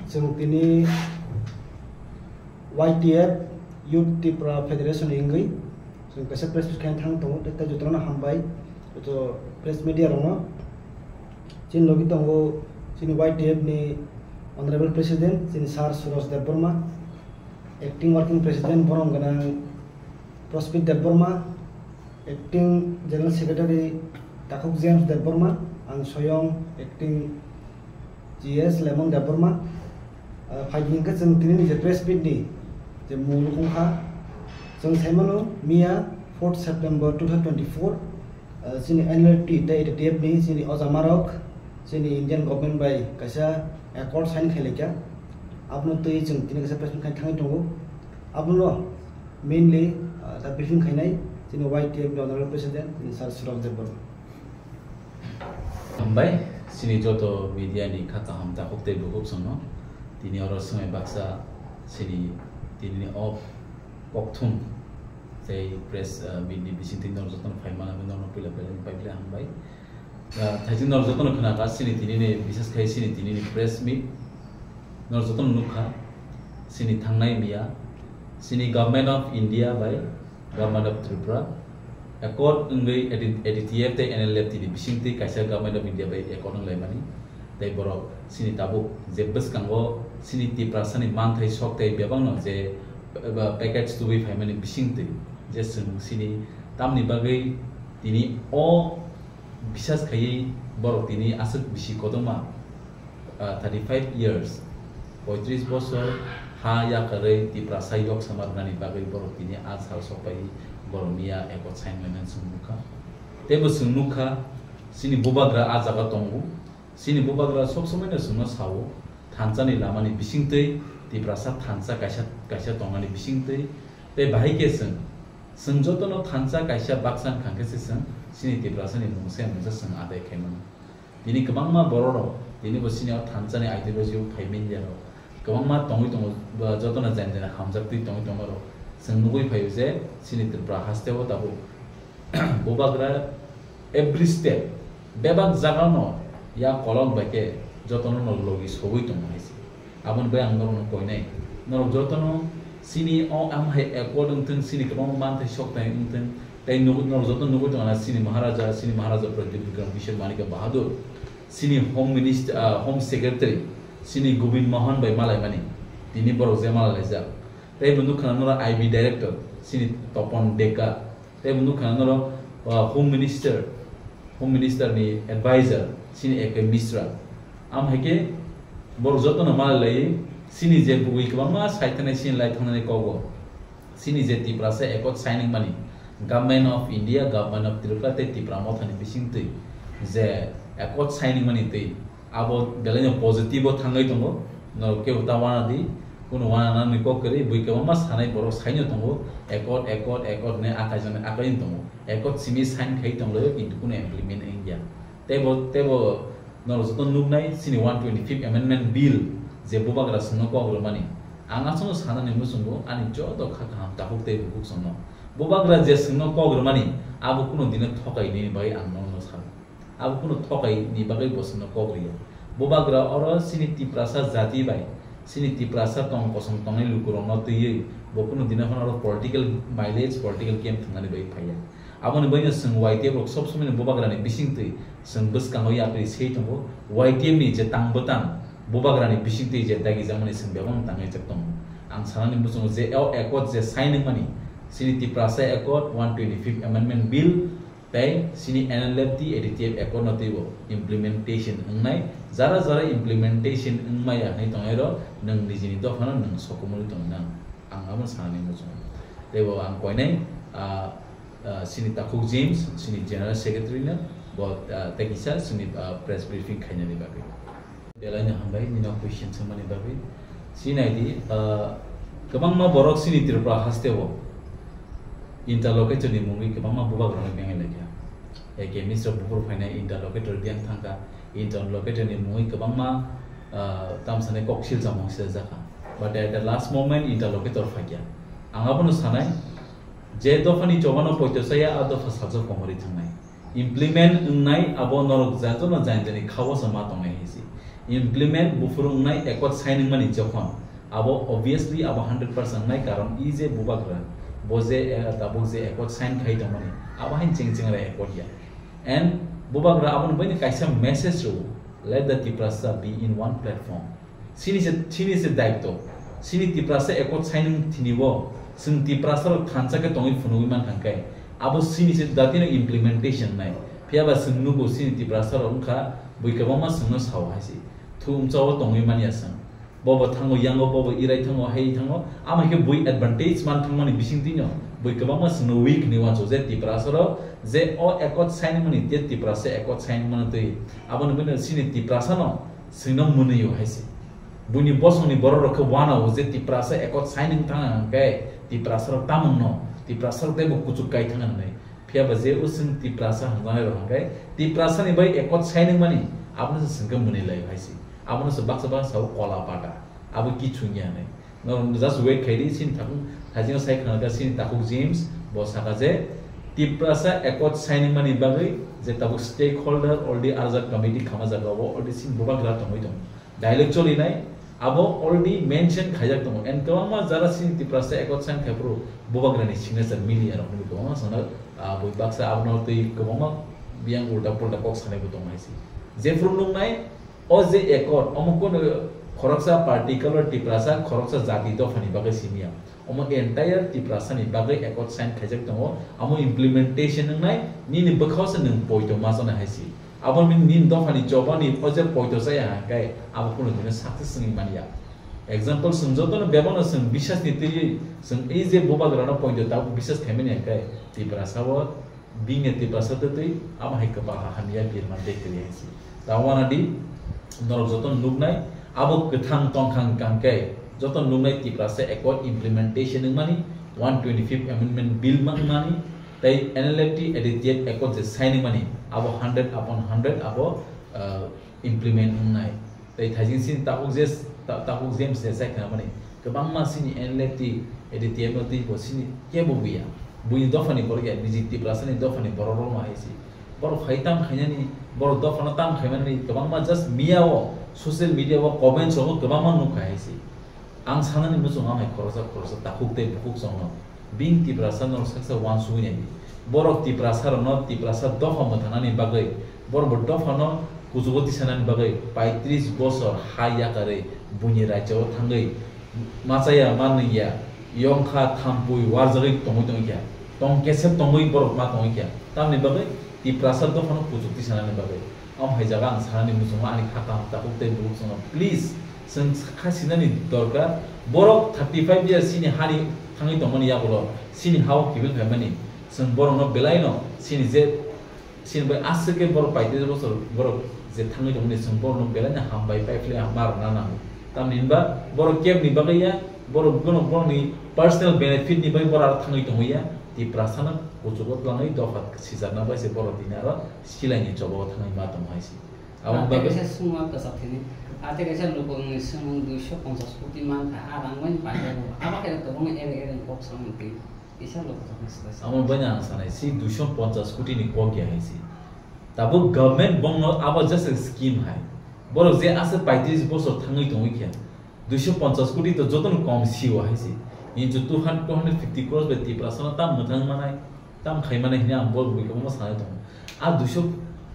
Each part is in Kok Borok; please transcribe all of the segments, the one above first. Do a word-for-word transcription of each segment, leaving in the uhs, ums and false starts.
Chwng tini Y T F, Youth Tipra Federation ni wngwi chwng kaisa press meet khaina thang tongo, tei jotono hambai, joto press media rokno. Chini logi tongo chini Y T F ni Honorable President, chini Sir Suraj Debbarma, Acting Working President, borom gwnang Prospit Debbarma, Acting General Secretary Takhuk James Debbarma, ang soyong Acting G S Lemon Debbarma. Ah, phaidi hwnkhe chwng tini ni je press meet ni je mung wngkha, chwng saimano miya fourth September two thousand twenty-four, ah, chini N L T tei A D T F ni chini ojamarok chini Indian government bai kaisa accord sign khailai kha. Abono twi chwng tini kaisa press meet khai thangwi tongo. Abono mainly, ah, ta briefing khainai chini Y T F ni Honorable President, chini Sir Suraj Debbarma. Hambai, chini joto media ni kha kaham takhuk tei bukhuk songno. Tini oro swngwi baksa chini tini o kokthum tei press, ah, meet ni bisingtwi norok jotono phaimani norokno puila belai pai belai hambai. Ah, thaising norok jotono khna kha, chini tini ni, bises khai chini tini ni press meet. Norok jotono nukha, chini thangnai miya, chini Government of India bai Government of Tripura accord wngwi A D T F tei N L F T ni bisingtwi kaisa Government of India bai accord wnglaimani. Tei borok chini tabuk je bwskango chini Tiprasani manthai sok tei bebakno je, eba, package tubui phaimani bisingtwi je chwng chini tamni bagwi tini o bisas khaiwi borok tini aswk bisi kotorma, ah, thirty five years, poitris bosor ha yakarwi Tiprasa yok sama rwnani bagwi borok tini a sal sokpaiwi borok miya accord sign lainani chwng nukha. Teibo chwng nukha, chini bubagra a jaga tongo, chini bubagra sob somoino chwngno sao, thansani lamani bisingtwi Tiprasa thansa kaisa, kaisa tongmani bisingtwi, tei bahai khe chwng, chwng jotono thansa kaisa baksa wngkha khe se chwng chini Tiprasani mungsa mungsa chwng adai khaimano. Tini kwbangma bororok, tini bo chini o thansani ideology o phai media rok kwbangma tongwi tongo, ba jotono jani jani hamjaktwi tongwi tongo rok. Chwng nugwi phaio je chini Tripura haste o tabuk bubagra every step, bebak jagano ya kolok bai khe jotono no logi sogwi tongo hai se. Aboni bai ang norokno koinai, norok jotono chini o am hai accord wngthwng, chini kwbangma manthai sok thai wngthwng, tei nugwi, norok joto nugwi tongo na chini Maharaja, chini Maharaja Pradyut Bikram Kishore Manikya Bahadur, chini Home Minister, ah, Home Secretary, chini Govind Mohan bai malaimani, tini borok je malai laijak. Tei bo nukha na norok I B Director, chini Topon Deka, tei bo nukha na norok, ah, Home Minister, Home Minister ni advisor, chini A K Mishra. Am hai khe borok jotono malai lai, chini je bugwi kwbangma sai thanai, chini lai thangnani kogo. Chini je Tiprasa accord signing mani, Government of India, Government of Tripura tei Tipra Mothani bisingtwi je accord signing mani twi abo belaino positive o thangwi tongo, norok kebo ta wana di, kuno wana nani kok kwrwi, bui kwbangma sanai borok saino tongo, accord, accord, accord ne akai jani akai tongo, accord simi sign khai tonglaio, kintu kuno implement wngya. Teibo, teibo norok joto nuknai chini one twenty-fifth Amendment Bill je bubagra chwngno kok rwmani. Ang aswkno sanani muchungo ani joto kha kaham takhuk tei bukhuk chwngno. Bubagra je chwngno kok rwmani, abo kuno dino thokai nini bagwi ang nono sano. Abo kuno thokai ni bagwi bo chwngno kok rwya. Bubagra oro chini Tiprasa jati bai, chini Tiprasa tong kosong tongnai lukurokno twiwi bo kuno dino phano oro political mileage, political game thwngnani bagwi phaiya. Aboni bagwino chwng Y T F rok sob somoino bubagrani bisingtwi chwng bwskango yapri sei tongo. Y T F ni je tang bwtang bubagrani bisingtwi je dagijakmani chwng bebakno tangwi jak tongo. Ang sanani muchungo je o accord je sign wngmani, chini Tiprasa Accord, one twenty-fifth Amendment Bill, tei chini N L F T, A D T F accord no twibo implementation wngnai, jara jara implementation wngmaya hinwi tongnairok nwng nijini dophano nwng sokomorwi tongnang. Ang abo sanani muchungo. Teibo ang koinai, ah, ah, chini Takhuk James, chini General Secretary no, bo, ah, tei kisa chini, ah, press briefing khainani bagwi. Belai no hambai, nini o question swngmani bagwi. Chini naidi, ah, kwbangma borok chini Tripura haste o interlocutor ni mungwi kwbangma bubagrano bengai laikha. A K Mishra buphuru phainai interlocutor biyang thangkha, interlocutor ni mungwi kwbangma, ah, tamsani kok silsa mung sijakha. But at the last moment interlocutor phaikya. Ang abono sanai, je dophani chobano poito chaya, a dopha sajak komorwi thangnai. Implement wngnai abo norok jajano jani jani khao se ma tongnai hai se. Implement buphuru wngnai accord sign wngmani jokhon, abo obviously abo hundred percent wngnai, karon i je bubagra bo je, eh, tabuk je accord sign khai tongmani, abo hain cheng cheng rai accord ya. And bubagra aboni baini kaisa message rw, "Let the Tiprasa be in one platform." Sini se, sini se daityo. Sini Tiprasa accord signing thini bo, chwng Tiprasa rok thansa khe tongwi phunugwi man thang khe, abo sini se datino implementation nai. Phiya ba chwng nugo sini Tiprasa rok wngkha bui kwbangma chwngno sao hai se. Thu umchao tongwi man ya chwng. Bobo thango yango, bobo irai thango, hai thango. Ama khe bui advantage man thangmani bising tino. Bui kwbangma chwngno weak ni wanso je Tiprasa rok, je o accord sign mani, je Tiprasa accord sign mani twi. Aboni bini sini Tiprasa no chwngno mwnwi o hai se. Buini bosongni borok rok khe wanao je Tiprasa accord sign wng thang khe Tiprasa rok tamung no, Tiprasa rok tei bo kuchuk kai thang nai. Phiya ba je o chwng Tiprasa hwnjaknai rok hwnkhe Tiprasa ni bai accord sign wngmani, abono se chwng khe mwnwi lai hai se. Abono se baksa baksa o kola pata. Abo kichung ya nai. No just wait khai di, sini takhuk, thajino sai khna kha sini takhuk James, bo saka je Tiprasa accord sign wngmani bagwi je tabuk stakeholder already arjak committee khama jaga o already sini bubagra tongwi tong. Dialogue choli nai, abo already mention khaijak tongo. And kwbangma jara sini Tiprasa accord sign khai phuru bubagrani signature mili ya rok nini kwbangma sana, ah, bui baksa abono twi kwbangma biyang ulta pulta kok sanai bo tong hai se. Jephuru nung nai, o je accord, omo kono khoroksa particular Tiprasa, khoroksa jati dophani bagwi simi ya. Omo entire Tiprasa ni bagwi accord sign khaijak tongo. Amo implementation wngnai, nini bwkhao se nwng poito ma chana hai se. Abo nini, nini dophani chobani o je poito chaya hai khe abo kunu dino success wngwi man ya. Example, chwng jotono bebakno chwng biswas ni twiwi chwng ei je bubagrano poito tabuk biswas khaimani hai khe Tiprasa o bini Tiprasa twi twi amo hai kwpal ha hamya birman tei kwrwi hai se. Ta wana di norok jotono nuknai abo kwthang tongkha hwnkha khe jotono nuknai Tiprasa accord implementation wngmani, one twenty-fifth Amendment Bill wngmani, tei N L F T A D T F accord je sign wngmani, abo hundred upon hundred abo, ah, implement wngnai. Tei thaijing sini takhuk je, ta-, takhuk James se sai khna mani, kwbangma sini N L F T, A D T F no twi bo sini kebo buya. Buini dophani borok ya, B J P Tiprasa ni dophani borok rok no hai se. Borok phai tam khainani, borok dophano tam khaimani, kwbangma just miya o, social media o, comments rogo kwbangma nukha hai se. Ang sanani muchung ang hai khoroksa khoroksa takhuk tei bukhuk chongno. Bini Tiprasa norok saksa wansugwi nai di. Borok Tiprasa rokno Tiprasa dopha mwthanani bagwi, borok bo dophano kuchugo tisanani bagwi paitris bosor ha yakarwi buini raichao thangwi machaya manwi ya, yongkha thampui warjagwi tongwi tongwi kha. Tong kesep tongwi borok ma tongwi kha. Tamni bagwi Tiprasa dophano kuchuk tisanani bagwi. Am hai jaga ang sanani muchungo ani kha kaham takhuk tei bukhuk chwngno. Please, chwng kha sinani dorkar. Borok thirty five years sini hani thangwi tongmani yagulo, sini hao kibil phaimani. Chwng borokno belaino sini je, sini bai aswk khe borok paitris bosor borok je thangwi tongmani, chwng borokno belaino hambai paiphlai ma rwna nango. Tamni hinba borok kebni bagwi ya, borok bono borokni personal benefit ni bai borok aro thangwi tongwi ya. Tiprasano kuchugo twlangwi dopha sijakna bai se borok tini aro silaini chobao thangwi ma tongo hai se. Aboni bagwi kaisa swngma kwchak thini. Ate kaisa lukungni swngmung duiso ponchas koti mankha, a rang bai paijak bo. Abo khe kwbangma ere ere kok samung twi kisa lukujak ni swlai. Amo bai ang sanai si duiso ponchas koti ni kok ya hai si. Tabuk government bongno abo just a scheme hai. Borok je aswk paitris bosor thangwi tongwi khe duiso ponchas koti to jotono kom sio hai si. Inchu two hundred, two hundred fifty crores bai Tiprasano tam mwthang manai. Tam khaimani hwnwi ang bo bui kwbangma sanai tongo. A duiso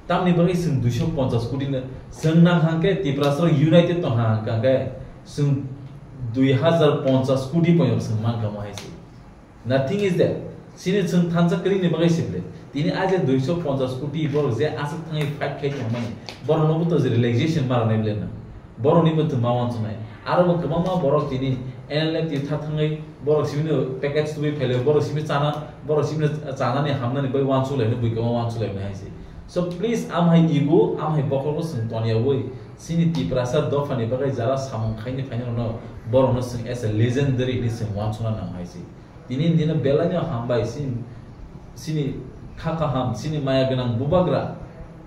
tamni bagwi chwng duiso ponchas koti no chwng nang hang khe Tiprasa rok united tong hang khe chwng dui hazar ponchas koti poino chwng mankha mo hai se. Nothing is there. Chini chwng thansa kwrwini bagwi se ble. Tini a je duiso ponchas koti borok je aswk thangwi fight khai tongmani, borok no bo to je relaxation ma rwnai ble na. Borokni bo twma wansuknai. Aro bo kwbangma borok tini N L F T tha thangwi borok simi no package tubui phailai, borok simi chana, borok simi chanani hamnani bai wansuk laino bui kwbangma wansuk laino hai se. So please, am hai ego, am hai bokhorok chwng toniyawi chini Tiprasa dophani bagwi jara samung khaini phainai rokno borokno chwng as a legendary hinwi chwng wansukna nang hai se. Tini dino belaino hambai sin, sini kha kaham, sini maya gwnang bubagra.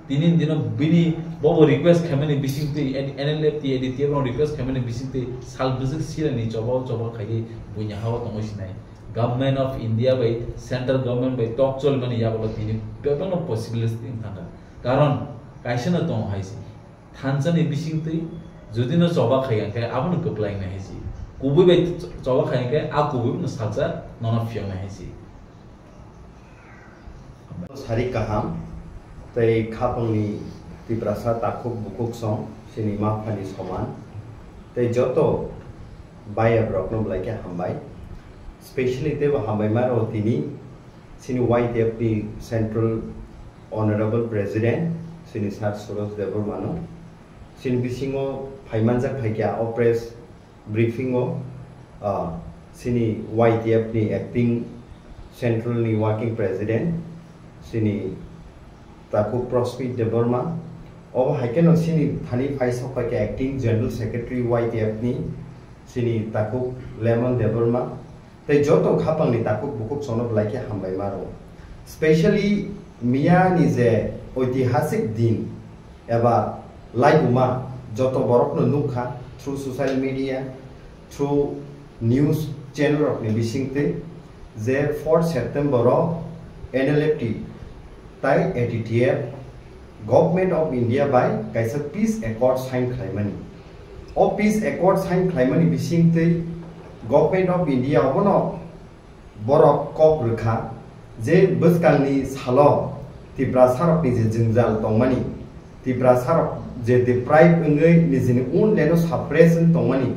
Tini dino bini bobo request khaimani bisingtwi, N L F T, A D T F no request khaimani bisingtwi sal bwswk silani choba choba khaiwi buini hao tongwi sinai. Government of India bai central government bai tok cholimani yagulo tini bebakno possibility wng thangkha. Karon kaisa no tongo hai se. Thansani bisingtwi Jodi no choba khai hwnkhe abono kwplai nai hai si. Kubui bai choba khai hwnkhe a kubui no salsa nono phiyok nai hai si. Sari kaham tei khapangni Tiprasa takhuk bukhuk song chini maphani soman tei joto bayap rokno belai khe hambai. Specially teibo hambai maro tini chini Y T F ni Central Honorable President chini Sir Suresh Debbarma no. Chini bisingo phaimanjak phaikha o press briefing o, ah, chini Y T F ni acting central ni working president chini takhuk Prospit Debbarma, obo hai kheno chini thani phai sok phaikha acting general secretary Y T F ni chini takhuk Lemon Debbarma, tei joto khapangni takhuk bukhuk sono belai khe hambai maro. Specially miya ni je oitihasik din eba laibuma joto borokno nukha through social media, through news channel rokni bisingtwi je fourth September o N L F T tai A T T F Government of India bai kaisa peace accord sign khlaimani. O peace accord sign khlaimani bisingtwi Government of India obono borok kok rwkha je bwskangni salo Tiprasarokni je jwngjal tongmani, Tiprasarok je deprive wngwi nijini own land o suppress wng tongmani,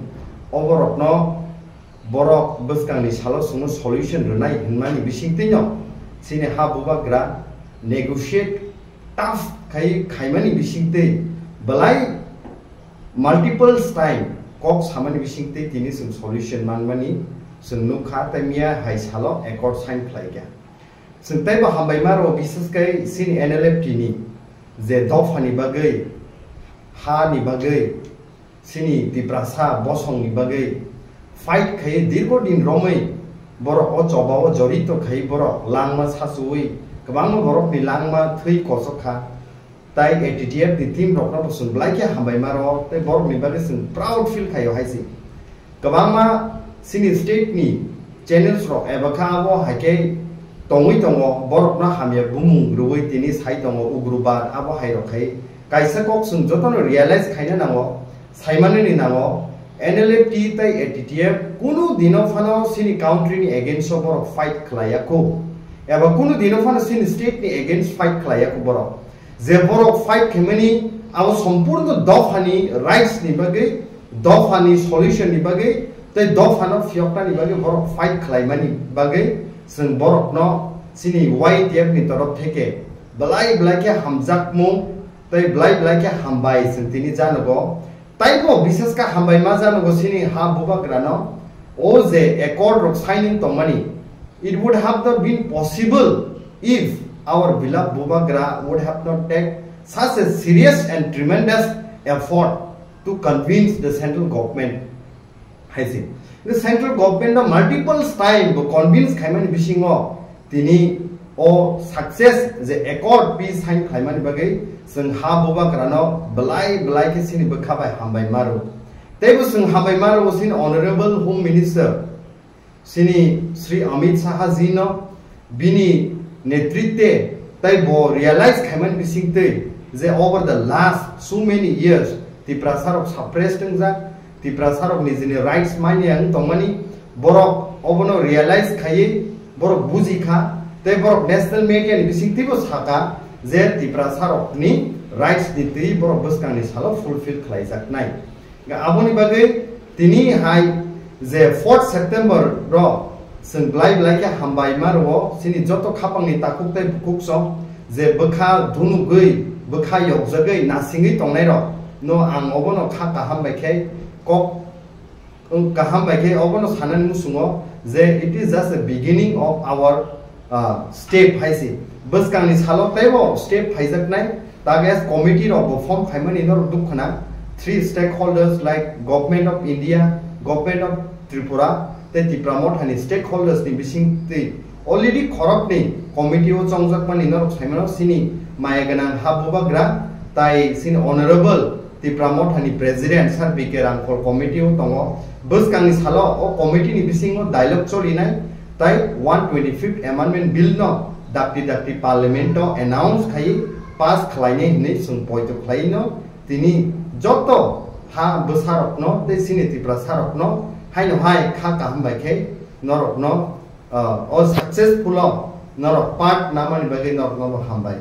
oborokno borok bwskangni salo chwngno solution rwnai hwnmani bisingtwino chini ha bubagra negotiate tough khai khaimani bisingtwi belai multiple time kok samani bisingtwi tini chwng solution manmani chwng nukha, tei miya hai salo accord sign khlaikha. Chwng teibo hambai maro, bises khe chini N L F T ni je dophani bagwi, ha ni bagwi, chini Tiprasa bosongni bagwi fight khai dirgo din romwi borok o choba o jorito khai borok langma sachuwi kwbangma borokni langma thwi kochok kha. Tai A T T F ni team rokno bo chwng belai khe hambai maro, tei borokni bagwi chwng proud feel khaio hai se. Kwbangma chini state ni channels rok eba kha abo hai khe tongwi tongo, borokno hamya bumung rwui tini sai tongo ugrubad abo hai rok khai. Kaisa kok chwng jotono realize khaina nango, saimanani nango, N L F T tai A T T F kunu dino phano chini country ni against o borok fight khlaiya kho, eba kunu dino phano chini state ni against fight khlaiya kho borok. Je borok fight khaimani abo sompurno dophani rights ni bagwi, dophani solution ni bagwi, tei dophano phiyokna ni bagwi borok fight khlaimani bagwi chwng borokno chini Y T F ni torof theke belai belai khe hamjakmung tei belai belai khe hambai chwng tini janogo. Taibo bises khe hambai ma janogo chini ha bubagrano o je accord rok signing tongmani. It would have not been possible if our beloved Bubagra would have not take such a serious and tremendous effort to convince the central government. Hai se. The central government no multiple time bo convince khaimani bisingo tini o success je accord peace sign khlaimani bagwi chwng ha bubagrano belai belai khe chini bwkha bai hambai maro. Teibo chwng hambai maro chini Honorable Home Minister chini Shri Amit Shah ji no bini netritwe tei bo realize khaimani bisingtwi je over the last so many years Tiprasa rok suppressed wngjak, Tiprasa rok nijini rights manya wng tongmani, borok obono realize khaiwi borok buji kha, tei borok national media ni bisingtwibo saka je Tiprasa rokni rights ni twi borok bwskangni salo fulfill khlaijaknai. Aboni bagwi tini hai je fourth September ro chwng belai belai khe hambai ma rwo chini joto khapangni takhuk tei bukhuk song je bwkha dunugwi bwkha yokjagwi nasingwi tongnai rok no ang obono kha kaham bai khe kok kaham bai khe obono sanani muchungo je it is just a beginning of our ah, step hai se. Bwskangni salo teibo step phaijaknai. Tages committee rok bo form khaimani norok duk khna. Three stakeholders like Government of India, Government of Tripura, tei Tipra Mothani stakeholders ni bising twi already khoroknwi committee o chongjakmani norok saimano sini maya gwnang ha bubagra tai sini honorable Tipra Mothani President Sir B K Rangkhol committee o tongo. Bwskangni salo o committee ni bisingo dialogue cholinai tai one twenty-fifth Amendment Bill no dakti dakti Parliament o announce khai pass khlainai hinwi chwng poito khlaino tini joto ha bwsarokno tei chini Tiprasarokno haino hai kha kaham bai khe norokno, ah, o successful o norok part namani bagwi norokno bo hambai.